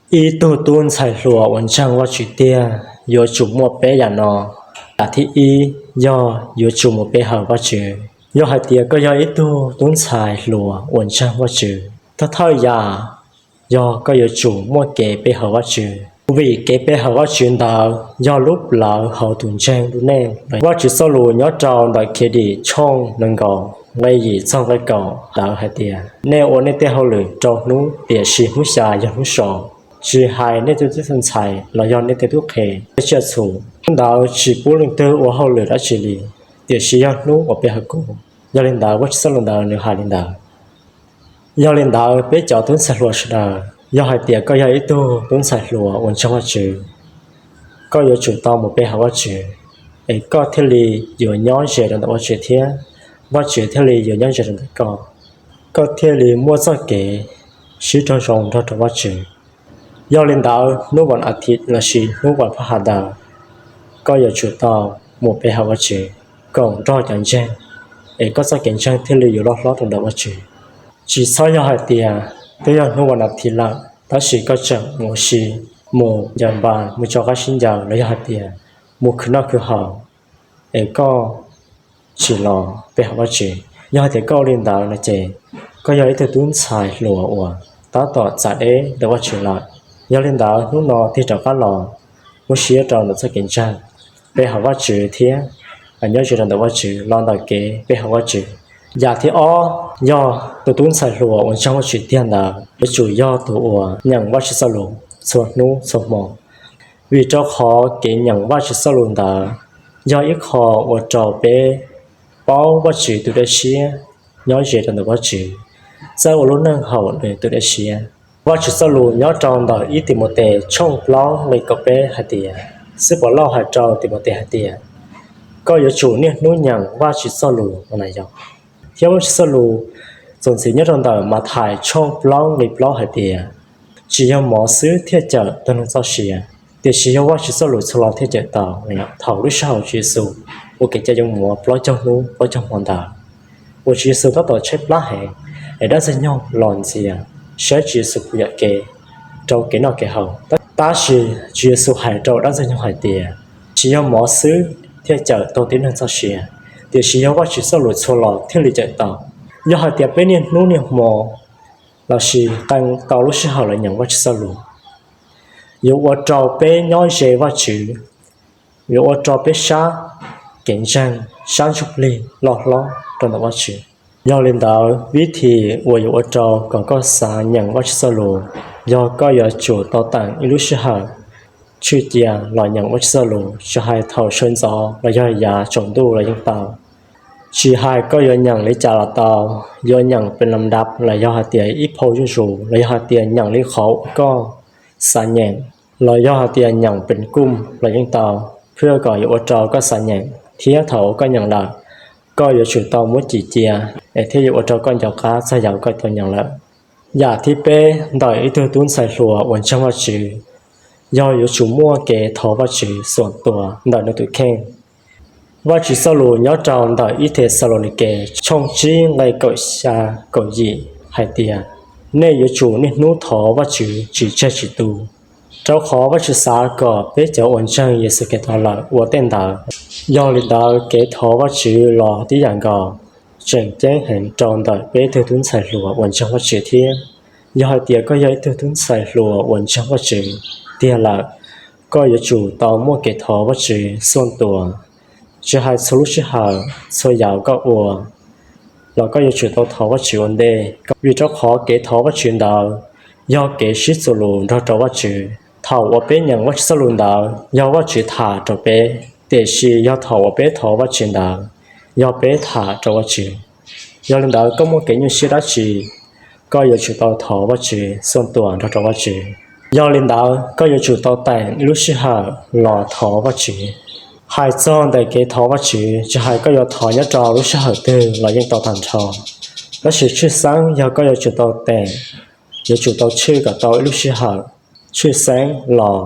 Ib tug tub ntxhais hluas uas ntseeg Vajtswv tiag yuav tsum muaj peb yam no. Yam thib ib yog yuav tsum mus pe hawm Vajtswv. Yog hais tias koj yog ib tug tub ntxhais hluas uas ntseeg Vajtswv, thawj thawj yam yog koj yuav tsum muaj kev pe hawm Vajtswv, vim kev pe hawm Vajtswv ntawd yog lub plawv hauv tus ntseeg lub neej. Vajtswv txoj lus nyob rau ntawm Khiavdim tshooj nees nkaum nqe yim txog nqe kaum ntawd hais tias, nej ua nej tej hauj lwm rau hnub, tiam sis hnub xya yog hnub so. Tsis hais nej tej tub ntxhais los yog nej tej tub qhe, tej tsiaj txhu, hnub ntawd tsis pub leej twg ua hauj lwm dab tsi li, tiam sis yog hnub uas pe hawm kuv. Yog li ntawd Vajtswv txoj lus ntawd nws hais li ntawd. Yog li ntawd peb cov tub ntxhais hluas sawv daws, yog hais tias koj yog ib tug tub ntxhais hluas uas ntseeg Vajtswv, koj yuav tsum tau mus pe hawm Vajtswv, es koj thiaj li yuav nyob ze rau ntawm Vajtswv thiab Vajtswv thiaj li yuav nyob ze rau ntawm koj, koj thiaj li muaj txoj kev sib raug zoo nrog rau Vajtswv. Yog li ntawd hnub vas as thiv lossis hnub vas phaj has ntawd, koj yuav tsum tau mus pe hawm Vajtswv koom nrog cov ntseeg, es koj txoj kev ntseeg thiaj li yuav loj hlob rau ntawm Vajtswv. Tsis txhob yog hais tias twb yog hnub vas as thiv lawm tab sis koj tseem mus ua si, mus ncaws npas, mus tso qab sib ncaws los yog hais tias mus khwv noj khwv haus, es koj tsis los pe hawm Vajtswv. Yog hais tias koj ua li ntawd no ces koj yog ib tug tub ntxhais hluas uas tab tom txav deb ntawm Vajtswv lawm. Yog li ntawd hnub no tig rov qab los muab siab rau ntawm txoj kev ntseeg, pe hawm Vajtswv thiab nyob ze rau ntawm Vajtswv los ntawm kev pe hawm Vajtswv. Yam thib ob yog tus tub ntxhais hluas uas ntseeg Vajtswv tiag ntawd yuav tsum yog tus uas nyeem Vajtswv txoj lus txhua hnub txhua hmo, vim rau qhov kev nyeem Vajtswv txoj lus ntawd yog ib qho ua rau peb paub Vajtswv tus dawb siab, nyob ze rau ntawm Vajtswv, txawj ua lub neej haum nws tus dawb siab. Vajtswv txoj lus nyob rau ntawm ib Timautes tshooj plaub nqe kaum peb hais tias, Xib Pos Lauj hais rau Timautes hais tias, koj yuav tsum niaj hnub nyeem Vajtswv txoj lus no na yog. Thiab Vajtswv txoj lus txuas ntxiv nyob rau ntawm Mathais tshooj plaub nqe plaub hais tias, tsis yog mov xwb thiaj cawm tau neeg txoj sia, tiam sis yog Vajtswv txoj lus txhua lo thiaj cawm tau. Thaum lub sij hawm Tswv Yexus ua kev cai yoo muav plaub caug hnub plaub caug hmo ntawd, uas Tswv Yexus tab tom tshaib plab heev, es dab ntxwg nyoog los ntxias saib Tswv Yexus puas yuam kev rau kev noj kev haus. Tab sis Tswv Yexus hais rau dab ntxwg nyoog hais tias, tsis yog mov xwb thiaj cawm tau tib neeg txoj sia, tiam sis yog Vajtswv txoj lus txhua lo thiaj li cawm tau. Yog hais tias peb niaj hnub niaj hmo lossis qee tau lub sij hawm los nyeem Vajtswv txoj lus, yuav ua rau peb nyob ze Vajtswv, yuav ua rau peb sab kev ntseeg, sab ntsuj plig loj hlob rau ntawm Vajtswv. Yog li ntawd vib thim uas yuav ua rau kom koj xav nyeem Vajtswv txoj lus, yog koj yuav tsum tau teem ib lub sij hawm tshwj cia los nyeem Vajtswv txoj lus, tsis hais thaum sawv ntxov los yog yav tsaus ntuj los yeej tau. Tsis hais koj yuav nyeem li cas los tau, yuav nyeem pes las dav los yog hais tias ib phau zuj zus los yog hais tias nyeem li qhov uas koj xav nyeem, los yog hais tias nyeem pes kuj los yeej tau, thiaj kom yuav ua rau koj xav nyeem. Thiab thaum uas koj nyeem lawm, koj yuav tsum tau muab cim cia, es thiaj yuav ua rau koj nco qab txog yam uas koj tau nyeem lawm. Yam thib peb ntawm ib tug tub ntxhais hluas uas ntseeg Vajtswv yog yuav tsum muaj kev thov Vajtswv xuam tuas ntawm nws tus kheej. Vajtswv txoj lus nyob rau ntawm ib Thexalaunikes tshooj tsib nqe kaum xya kaum yim hais tias, nej yuav tsum niaj hnub thov Vajtswv tsis tseg tsis tu, rau qhov Vajtswv xav kom peb cov uas ntseeg Yexus Khetos lawm ua tej ntawd. Yog li ntawd kev thov Vajtswv los tib yam nkaus, tseem ceeb heev rau ntawm peb tug tub ntxhais hluas uas ntseeg Vajtswv thiab. Yog hais tias koj yog ib tug tub ntxhais hluas uas ntseeg Vajtswv tiag lawm, koj yuav tsum tau muaj kev thov Vajtswv xuam tuas. Tsis hais txhua lub sij hawm, txhua yam koj ua los koj yuav tsum tau thov Vajtswv ua ntej, vim rau qhov kev thov Vajtswv ntawd yog kev sib txuas lus nrog rau Vajtswv. Thaum uas peb nyeem Vajtswv txoj lus ntawd yog Vajtswv tham rau peb, tiam sis yog thaum uas peb thov Vajtswv ntawd yog peb tham rau Vajtswv. Yog li ntawd koj muaj kev nyuaj siab dab tsi, koj yuav tsum tau thov Vajtswv xuam tuas nrog rau Vajtswv. Yog li ntawd koj yuav tsum tau teem ib lub sij hawm los thov Vajtswv. Hais txog ntawm kev thov Vajtswv, tsis hais koj yuav thov nyob rau lub sij hawm twg los yeej tau tag nrho. Tab sis tshwj xeeb yog koj yuav tsum tau teem, yuav tsum tau tshwj kom tau ib lub sij hawm tshwj xeeb los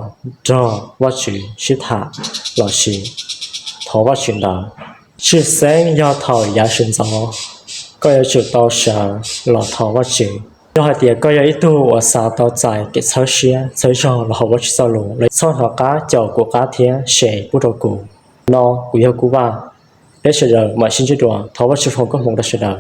nrog Vajtswv sib tham lossis thov Vajtswv ntawd. Tshwj xeeb yog thaum yav sawv ntxov, koj yuav tsum tau sawv los thov Vajtswv. Yog hais tias koj yog ib tug uas xav tau txais kev txhawb siab txhawb zog los hauv Vajtswv txoj lus, los txhob hnov qab caum kuv qab thiab share pub rau kuv. No kuv yog Kuv Vaj. Peb sawv daws mam sib ntsib dua. Thov Vajtswv foom koob hmoov rau sawv daws.